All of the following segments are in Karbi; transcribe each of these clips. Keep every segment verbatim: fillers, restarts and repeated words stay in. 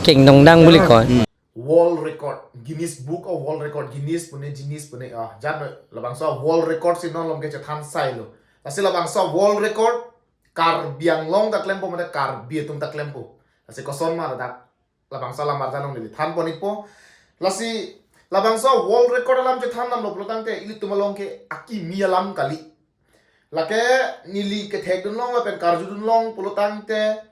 Kengdongdang বুলি কয়। World Record, Guinness Book of World Record, Guinness pune, Guinness pune, ah, jan labangso World Record si non along ke chethan sailo. Lasi labangso World Record Karbi Anglong ta klempo mate Karbi atum ta klempo. Lasi koson ma dak labangso alam arjan along neli than pon-ikpo. Lasi labangso World Record alam chethan damlo pulotangte ilitum along ke akimi alam kali. Lake neli kethekdun long lapen karjudun long pulotangte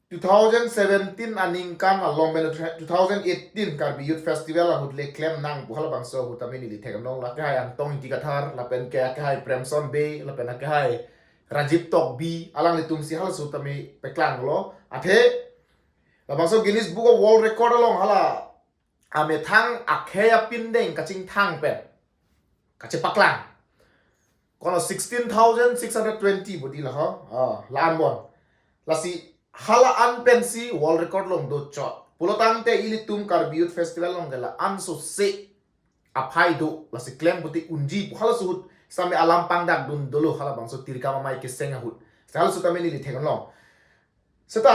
two thousand seventeen aningkan along pen two thousand eighteen Karbi Youth Festival ahut le klem nang pu halabangso ahut tame neli thek long, lake hai Angtong Ingti Kathar lapen ke, ke hai Premson Bey lapen ke hai Rajiv Tokbi, alanglitum si halaso tame paklanglo. Athe labangso Guinness Book of World Record along hala amethang akhei apindeng kachingthang pen kachepaklang. Kono sixteen thousand six hundred twenty bodi la ho. Ah, la-an bon. Lasi hala-an pensi World Record along dochot. Pulotangte ilitum Karbi Youth Festival along ke la-an sose aphai do, lasi klem puti unji pu halaso ahut same alam pangdakdun dolo halabangso Tirkam Amei keseng ahut. Halaso tame neli thek long. Seta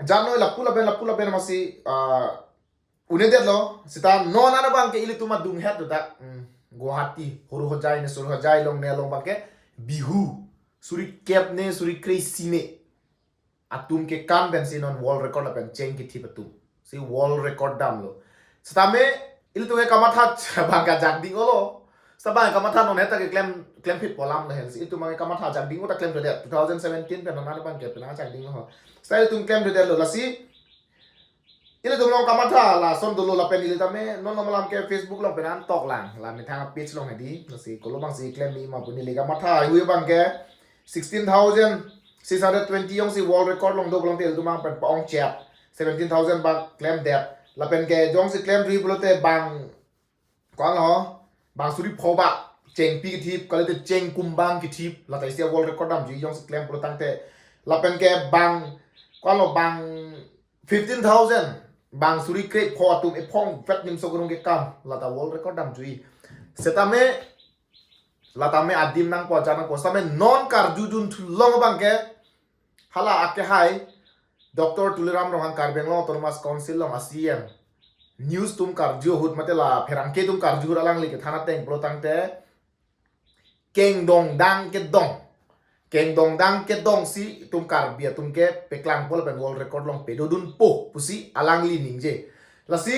janoi lapu lapen lapu lapen masi, ah, un'edetlo, seta non an abang ke ilitum adunghet do dak, mm, Guwahati, Howraghat ne Soraghat along ne along abang ke Bihu suri kep ne suri kre-isi ne atum kekan pensi non World Record lapen cheng kithip atum si World Record damlo. Setame ilitum ke kamatha abang ke jakding olo. Seta abang kamatha non heta ke klem, klem phit pu alam le hen si ilitum abang ke kamatha jakding ota klemdodet. Two thousand seventeen pen non an abang ke pena jakdinglo ho. Seta ilitum klemdodetlo, lasi ilitum along kamatha lason dolo lapen ili tame non along malam ke Facebook along pena an toklang, la methang page along hedi, lasi kolo abang si klemji ma pu neli kamatha hui abang ke sixteen thousand six hundred twenty jongsi World Record along do pulote ilitum abang pen pa-ongchot, seventeen thousand bak klemdet. Lapen ke jongsi klemri pulote bang, ko-an lo, bang suri pho bak chengpi kithip, kalite cheng kumbang kithip, lata isi a-World Record damji jongsi klem pulotangte. Lapen ke bang, ko-an lo, bang fifteen thousand, bang suri kre-pho atum ephong vet nimso kerung kekam, lata World Record damji. Setame, la tame adim nangpo, ajan nangpo, setame non karjudun thu long abang ke, hala ake hai Doctor Tuliram Ronghang, Karbi Anglong Autonomous Council along a-C E M, news atum karju ahut mate la pherangke atum karju ahut alangli kethan ateng pulotangte kengdongdang kedong. Kengdongdang kedong si itum Karbi atum ke paklangpo lapen World Record along padodunpo pusi alangli ningje. Lasi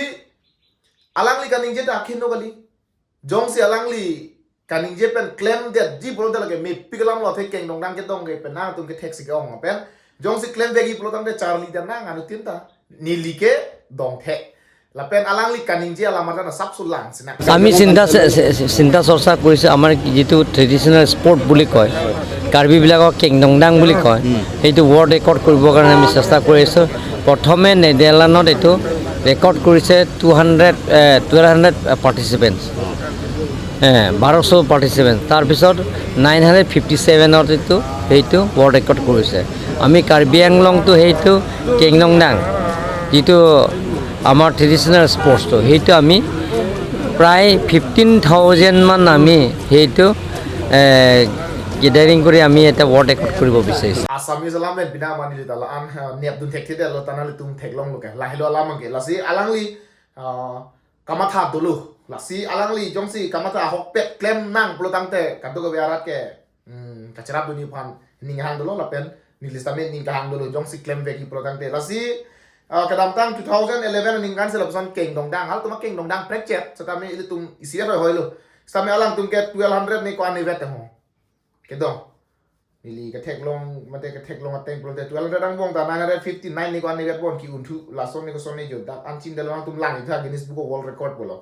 alangli kaningje ta akhin no kali. Jongsi alangli kaningje pen klemdetji pulote lake mepik alam lo, athe kengdongdang kedong ke penang atum ketheksi ke-ong pen. Jongsi klemvekji pulotangte charli det nang anuttin ta. Neli ke dongthek. Lapen alangli kaningje alam arjan asapso lang sinak. আমি চিন্তা চে- চে- চিন্তা চৰ্চা কৰিছোঁ। আমাৰ যিটো traditional sport বুলি কয়, কাৰ্বিবিলাকক কেংডংডাং বুলি কয়, সেইটো ৱৰ্ল্ড ৰেকৰ্ড কৰিবৰ কাৰণে আমি চেষ্টা কৰি আছোঁ। প্ৰথমে নেডাৰলেণ্ডত এইটো ৰেকৰ্ড কৰিছে two hundred, twelve hundred participants, বাৰশ পাৰ্টিচিপেণ্ট। তাৰপিছত নাইন হাণ্ড্ৰেড ফিফটি ছেভেনত এইটো, সেইটো ৱৰ্ল্ড ৰেকৰ্ড কৰিছে। আমি কাৰ্বি আংলংটো সেইটো কেংডংডাং, যিটো আমাৰ ট্ৰেডিশ্যনেল স্পৰ্টছটো, সেইটো আমি প্ৰায় ফিফটিন থাউজেণ্ডমান আমি সেইটো গেডাৰিং কৰি আমি এটা ৱৰ্ল্ড ৰেকৰ্ড কৰিব বিচাৰিছোঁ। Assamese alam pen bina mani lita la an, ah, nepdun thekthedetlo, ta nanglitum theklonglo ke. Lahelo alam abang ke. Lasi alangli, ah, kamatha dolo. Lasi alangli jongsi kamatha ahokpet klem nang pulotangte kadokave arat ke, hmm, kacherapdunji aphan ning hang dolo lapen neli setame ning kahang dolo jongsi klemvekji pulotangte. Lasi, ah, kedamtang two thousand eleven aningkan si lapuson kengdongdang. Halatum akengdongdang prekchet. Setame ilitum isi aroi hoilo. Setame alangtum ke twelve hundred ne ko-an ivet ho. Kedong. Neli ketheklong, mate ketheklong ateng pulote twelve hundred angbong ta nine hundred fifty nine ne ko-an ivet bon ki-unthu, lason ne koson ne jo. Dak an chindel alangtum lang-itha Guinness Book of World Record pulo.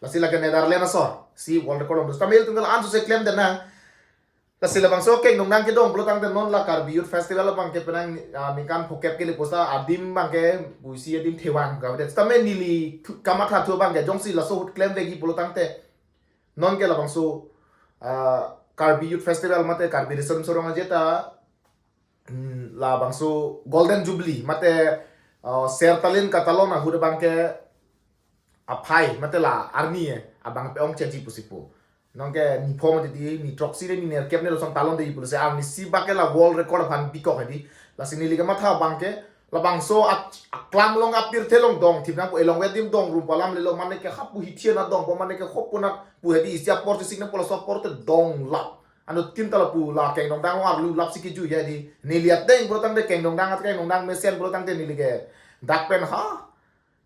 Lasi lake Netherlands aso si World Record along do. Setame ilitum ke la-an sose klemdet nang. Lasi labangso kengdongdang kedong pulotangte non la Karbi Youth Festival abang ke penang, ah, ningkan phokep kele pusa adim abang ke pusi adim thevang kavedet. Setame neli thu- kamatha thu abang ke jongsi laso ahut klemvekji pulotangte non ke labangso, ah, Karbi Youth Festival mate Karbi Riso Nimso Rong Aje ta, mm, labangso Golden Jubilee mate, ah, Sertalin Katalon ahut abang ke aphai mate la arni e abang pe-ongchotji pusi pu. Non ke ni pho mate di ni throksi ne ni nerkep ne lason talonde pulo si arnisi bak ke la World Record aphan bikok hedi. Lasi neli kamatha abang ke Labangso at-, aklam along apirthe along dong thip nangpo, elong wedim dong rum pu alam lelo, mane ke hapu hithian adong po, mane ke hop pu nangpo, hedi isi apor chesik nangpo, laso apor te dong lap. Anuttin ta lapu la Kengdongdang along arlu lap si kejui hedi. Neli ateng pulo tangte, Kengdongdang at Kengdongdang mesen pulo tangte neli ke dak pen ha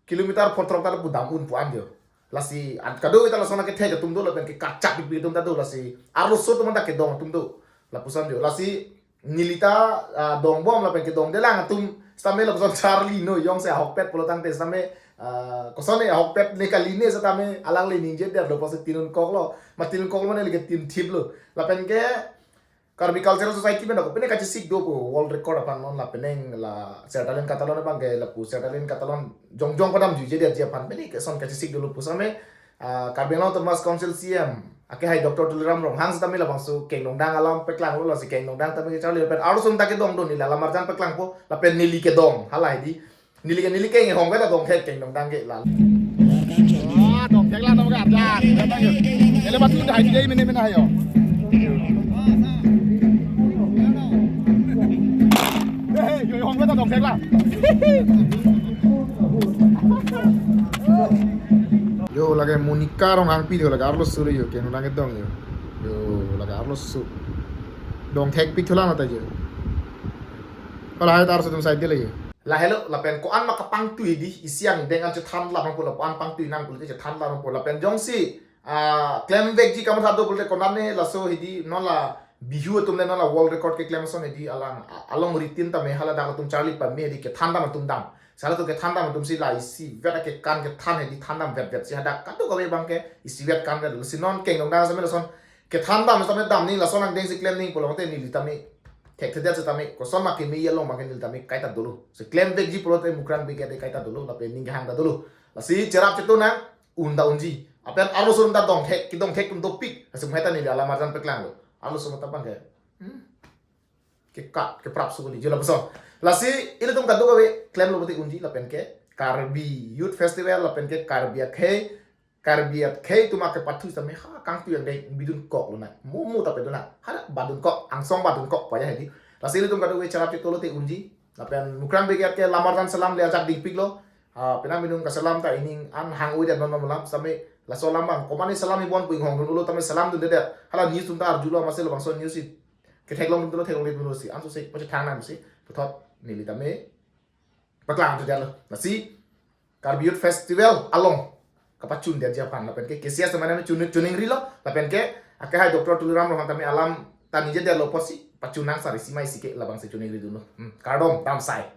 kilometer photrok ta lapu dam un pu an jo. Lasi an kado ita lason akethe atum do, lapen ke kachak bikbik atum ta do, lasi arloso atum ta kedong atum do. Lapuson jo. Lasi neli ta, ah, dongbom lapen kedongdelang atum sitame lapuson charli noi, jongsi ahokpet pulo tangte sitame, ah, koson ne ahokpet ne kali ne sitame alangli ningjedetlo, pusi tinun koklo. Ma tinun koklo mane lake tin thiplo. Lapen ke Karbi Cultural Society pen ako pine kachesik do pu world record aphan non, la penang la Sertalin Katalon abang ke lapu Sertalin Katalon jongjong padam juijedetji aphan pine ke son kachesik dolo pu sitame, ah, Karbi Anglong Autonomous Council C E M akehai Doctor Tuliram Ronghang sitame labangso Kengdongdang alam paklanglo, lasi Kengdongdang tame kecharli lapen arloso atum ta kedong do, neli alamarjan paklangpo lapen neli kedong, hala hedi. Neli ke, neli ke nge hong ke ta dongthek Kengdongdang ke la. Ah, dongthek la dong ke aja. Ele batu dai dai mene mene ayo. Eh, yo hong ke ta dongthek la. Yo, lake Monica Ronghangpi do, lake arloso yo, Kengdongdang kedong yo. Yo, lake arloso. Dongthekpi thulang ta yo. Hala hai ta arloso atum side de le yo. Lahelo, lapen ko-an ma kapangtui di, isi angdeng an chethan lam nangpo, lapu-an pangtui nang pulote chethan lam nangpo, lapen jongsi, ah, klemvekji kamatha do pulote konane laso hedi non la Bihu atum le non la world record keklem ason hedi alang, a-, along ritin tame hala dak atum charli pame hedi kethan dam atum dam. Sala to kethan dam atum si la isivet akekan kethan hedi than dam vetvet si hadak kadokave abang ke isivet kanvet. Lasi non Kengdongdang sitame lason kethan dam sitame dam ni lason angdeng si klem ni pulo tangte neli tame thekthedet sitame koson ma keme along ma ke neli tame kaita dolo. Si klemvekji pulote Mukrang Brigade kaita dolo, lapen ning kehang ta dolo. Lasi cherap chetu nang, un ta unji. Lapen arloso atum ta dongthek, kedongthek atum dopik. Lasi mo hai ta neli alamarjan paklanglo. Arloso atum ta abang ke, hmm, kekat, keprap sukuli, jo lapuson. Lasi ilitum kadokave klemlo pulote unji, lapen ke Karbi Youth Festival, lapen ke Karbi akhei, Karbi akhei atum akepathu sitame ha kangtui angdeng bidun koklo na. Mumu ta pedun na. Hala badun kok, angsong badun kok paya hedi. Lasi ilitum kadokave cherap chetu lote unji. Lapen Mukrang Brigade ke lamarjan selam le ajak dingpiklo. Ah, penang binong kaselam ta ining an hang-oi det non non malam sitame laso alam abang komane selam ibon pu inghong dunlo tame selam dundedet. Hala news atum ta arjulo, amatsi labangso news si ketheklong dunlo, theklongle dunlo si anso si pachethang nang si puthot neli tame paklang tu detlo. Lasi Karbi Youth Festival along kapachundetji aphan lapen ke K C S tame name chun, chuningrilo, lapen ke akehai Doctor Tuliram Ronghang tame alam ta ningjedetlo pusi pachun nang sari sima isi ke labangsi chuningri dunlo. Hmm, kardom, dam sai.